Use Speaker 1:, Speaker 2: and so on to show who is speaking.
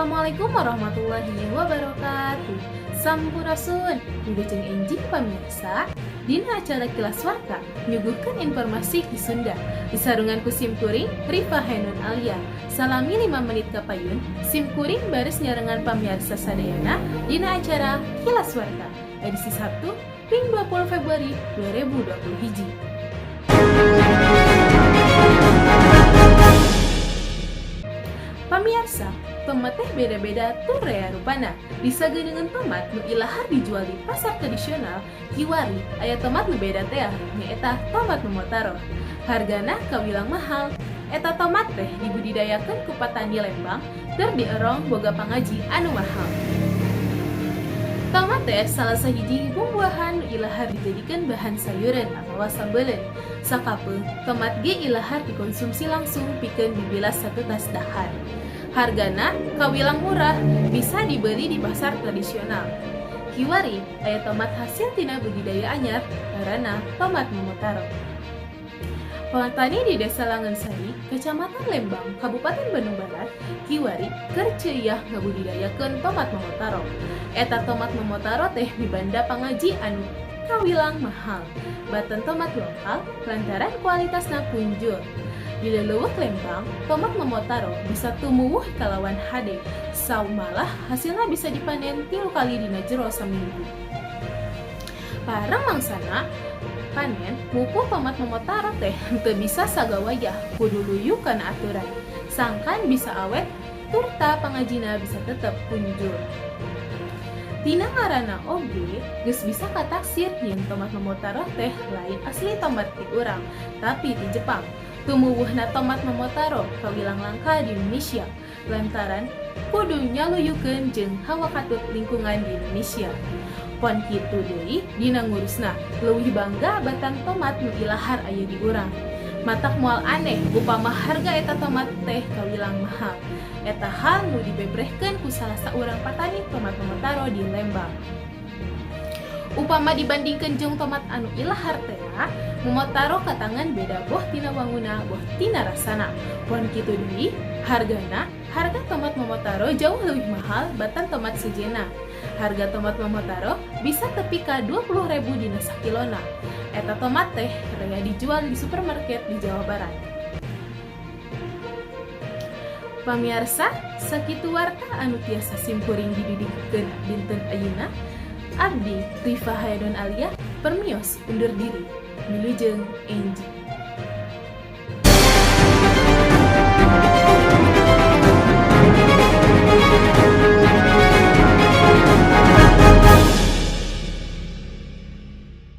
Speaker 1: Assalamualaikum warahmatullahi wabarakatuh. Sampurasun. Wilujeng enjing, pamirsa. Dina acara Kilas Warta nyuguhkeun informasi ti Sunda. Disarungan ku simkuring, Rifa Henun Alia. Salami 5 menit kapayun, simkuring baris nyarengan pamirsa sadayana dina acara Kilas Warta edisi Sabtu ping 20 Februari 2020 hiji. Pamirsa, tomat teh beda-beda tur rea rupana. Disageuneungeun tomat nu ilahar dijual di pasar tradisional, kiwari aya tomat nu beda tea, nyaeta tomat Momotaro. Hargana kawilang mahal. Eta tomat teh dibudidayakeun ku patani Lembang tur dierong boga pangaji anu mahal. Tomat teh salah sahiji bumbuahan nu ilahar dijadikeun bahan sayuran atawa sambeuleun. Sakapeung, tomat ge ilahar dikonsumsi langsung pikeun dibilas satutas dahar. Hargana kawilang murah, bisa dibeli di pasar tradisional. Kiwari aya tomat hasil tina budidaya anyar, ngaranna tomat Momotaro. Petani di Desa Langensari, Kecamatan Lembang, Kabupaten Bandung Barat, kiwari keur ceuyah ngabudidayakeun tomat Momotaro. Eta tomat Momotaro teh mibanda pangaji anu kawilang mahal batan tomat lokal lantaran kualitasna punjul. Di leleuweung Lembang, tomat Momotaro bisa tumuwuh kalawan hade, saumalah hasilna bisa dipanen 3 kali dina jero saminggu. Bareng mangsana panen, mupuh tomat Momotaro teh henteu bisa sagawayah, kudu luyu kana aturan. Sangkan bisa awet turta pangajina bisa tetep punjul. Tina ngaranna oge geus bisa kataksir yen tomat Momotaro teh lain asli tomat ti urang, tapi ti Jepang. Tumuwuhna tomat Momotaro kawilang langka di Indonesia lantaran kudu nyaluyukeun jeung hawa katut lingkungan di Indonesia. Pon kitu deui, dina ngurusna leuwih bangga batan tomat nu ilahar aya di urang. Matak moal aneh upama harga eta tomat teh kawilang mahal. Eta hal nu dibebrehkeun ku salah saurang patani tomat Momotaro di Lembang. Upama dibandingkeun jeung tomat anu ilahar tea, Momotaro katangan beda boh tina wanguna boh tina rasana. Pon kitu deui, hargana, harga tomat Momotaro jauh leuwih mahal batan tomat sejenna. Harga tomat Momotaro bisa tepi ka 20.000 dina sakilona. Eta tomat teh rea dijual di supermarket di Jawa Barat. Pamiarsa, sakitu warta anu tiasa simkuring dididikeun dinten ayeuna. Abdi, Rifa Haydon Alia, permios undur diri. Wilujeng enjing.